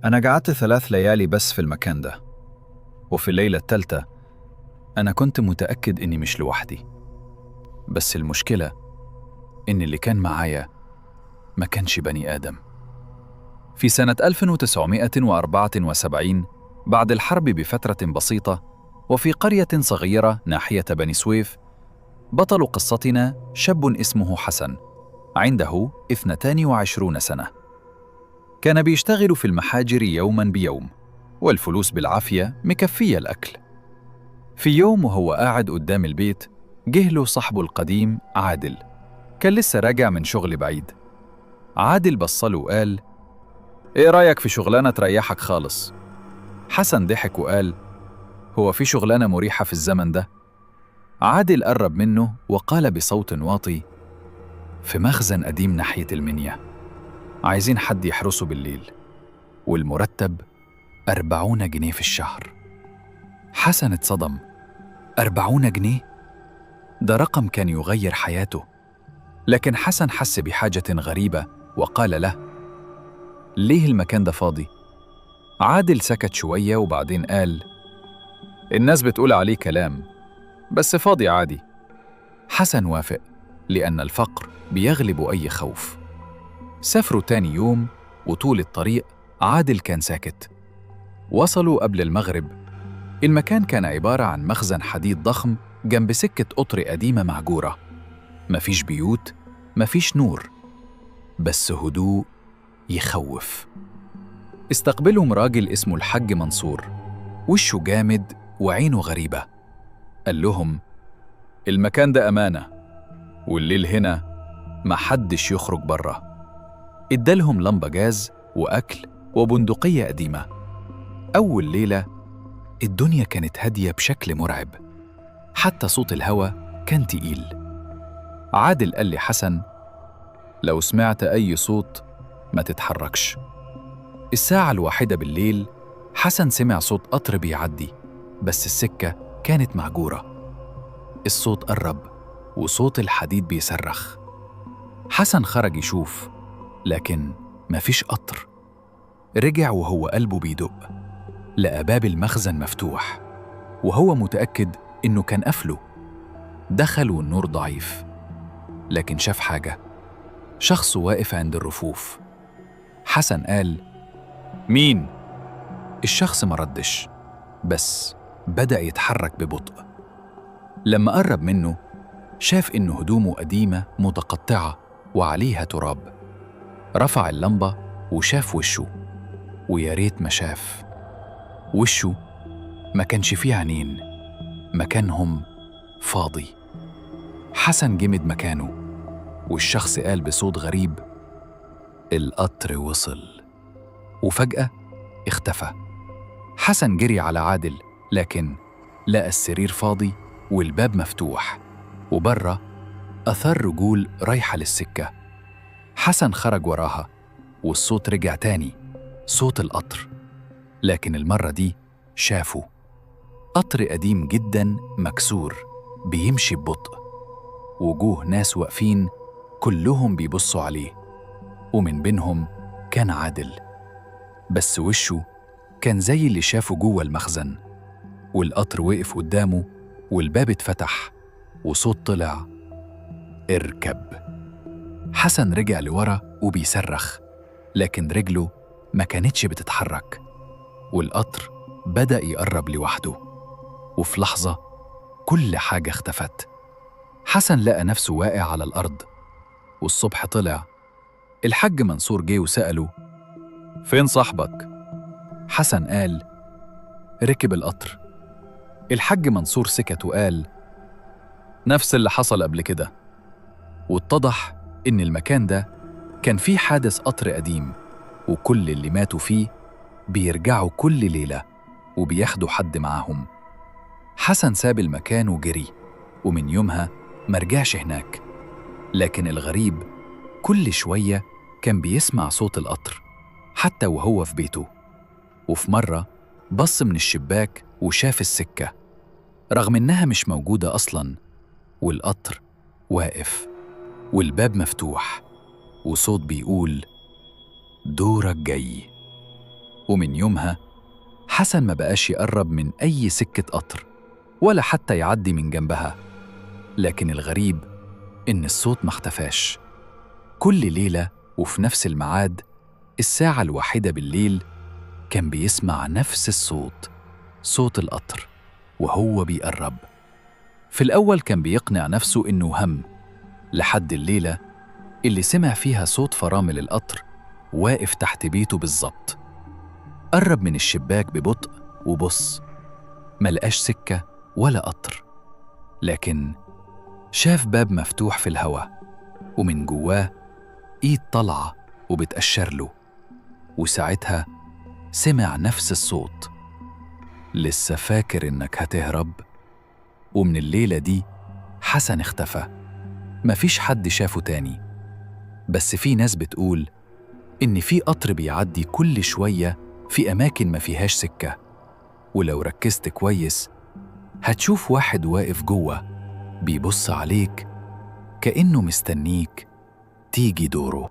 أنا قعدت 3 ليالي بس في المكان ده، وفي الليلة الثالثة أنا كنت متأكد إني مش لوحدي. بس المشكلة إن اللي كان معايا ما كانش بني آدم. في سنة 1974 بعد الحرب بفترة بسيطة، وفي قرية صغيرة ناحية بني سويف، بطل قصتنا شاب اسمه حسن، عنده 22 سنة. كان بيشتغل في المحاجر يوماً بيوم، والفلوس بالعافية مكفية الأكل. في يوم وهو قاعد قدام البيت، جه له صاحبه القديم عادل، كان لسه راجع من شغل بعيد. عادل بصله وقال: إيه رأيك في شغلانة تريحك خالص؟ حسن ضحك وقال: هو في شغلانة مريحة في الزمن ده؟ عادل قرب منه وقال بصوت واطي: في مخزن قديم ناحية المنيا، عايزين حد يحرسه بالليل، والمرتب 40 جنيه في الشهر. حسن اتصدم. 40 جنيه؟ ده رقم كان يغير حياته. لكن حسن حس بحاجة غريبة وقال له: ليه المكان ده فاضي؟ عادل سكت شوية وبعدين قال: الناس بتقول عليه كلام، بس فاضي عادي. حسن وافق، لأن الفقر بيغلب أي خوف. سافروا تاني يوم، وطول الطريق عادل كان ساكت. وصلوا قبل المغرب. المكان كان عبارة عن مخزن حديد ضخم جنب سكة قطر قديمة مهجورة. مفيش بيوت، مفيش نور، بس هدوء يخوف. استقبلهم راجل اسمه الحاج منصور، وشه جامد وعينه غريبة. قال لهم: المكان ده أمانة، والليل هنا محدش يخرج بره. ادالهم لمبة جاز وأكل وبندقية قديمة. أول ليلة الدنيا كانت هادية بشكل مرعب، حتى صوت الهوا كان تقيل. عادل قال لحسن: لو سمعت أي صوت ما تتحركش. الساعة 1 بالليل حسن سمع صوت قطر بيعدي، بس السكة كانت مهجورة. الصوت قرب وصوت الحديد بيصرخ. حسن خرج يشوف، لكن مفيش قطر. رجع وهو قلبه بيدق، لقى باب المخزن مفتوح وهو متأكد إنه كان قفله. دخل والنور ضعيف، لكن شاف حاجة: شخص واقف عند الرفوف. حسن قال: مين؟ الشخص ما ردش، بس بدأ يتحرك ببطء. لما قرب منه شاف إن هدومه قديمة متقطعة وعليها تراب. رفع اللمبة وشاف وشه، ويا ريت ما شاف. وشه ما كانش فيه عينين، مكانهم فاضي. حسن جمد مكانه، والشخص قال بصوت غريب: القطر وصل. وفجأة اختفى. حسن جري على عادل، لكن لقى السرير فاضي والباب مفتوح، وبره أثر رجول رايحة للسكة. حسن خرج وراها، والصوت رجع تاني، صوت القطر، لكن المرة دي شافه. قطر قديم جدا مكسور بيمشي ببطء، وجوه ناس واقفين كلهم بيبصوا عليه، ومن بينهم كان عادل، بس وشه كان زي اللي شافه جوه المخزن. والقطر وقف قدامه والباب اتفتح وصوت طلع: اركب. حسن رجع لورا وبيصرخ، لكن رجله ما كانتش بتتحرك، والقطر بدأ يقرب لوحده. وفي لحظة كل حاجة اختفت. حسن لقى نفسه واقع على الأرض. والصبح طلع الحاج منصور، جه وسأله: فين صاحبك؟ حسن قال: ركب القطر. الحاج منصور سكت وقال: نفس اللي حصل قبل كده. واتضح إن المكان ده كان فيه حادث قطر قديم، وكل اللي ماتوا فيه بيرجعوا كل ليلة وبياخدوا حد معاهم. حسن ساب المكان وجري، ومن يومها مرجعش هناك. لكن الغريب كل شوية كان بيسمع صوت القطر حتى وهو في بيته. وفي مرة بص من الشباك وشاف السكة رغم إنها مش موجودة أصلاً، والقطر واقف والباب مفتوح وصوت بيقول: دورك جاي. ومن يومها حسن ما بقاش يقرب من أي سكة قطر ولا حتى يعدي من جنبها. لكن الغريب إن الصوت ما اختفاش. كل ليلة وفي نفس الميعاد الساعة 1 بالليل كان بيسمع نفس الصوت، صوت القطر وهو بيقرب. في الأول كان بيقنع نفسه إنه هم، لحد الليلة اللي سمع فيها صوت فرامل القطر واقف تحت بيته بالظبط. قرب من الشباك ببطء وبص، ملقاش سكة ولا قطر، لكن شاف باب مفتوح في الهوا ومن جواه إيد طالعة وبتأشر له. وساعتها سمع نفس الصوت: لسه فاكر إنك هتهرب؟ ومن الليلة دي حسن اختفى، مفيش حد شافه تاني. بس في ناس بتقول إن في قطر بيعدي كل شوية في أماكن ما فيهاش سكة، ولو ركزت كويس هتشوف واحد واقف جوه بيبص عليك كأنه مستنيك تيجي دوره.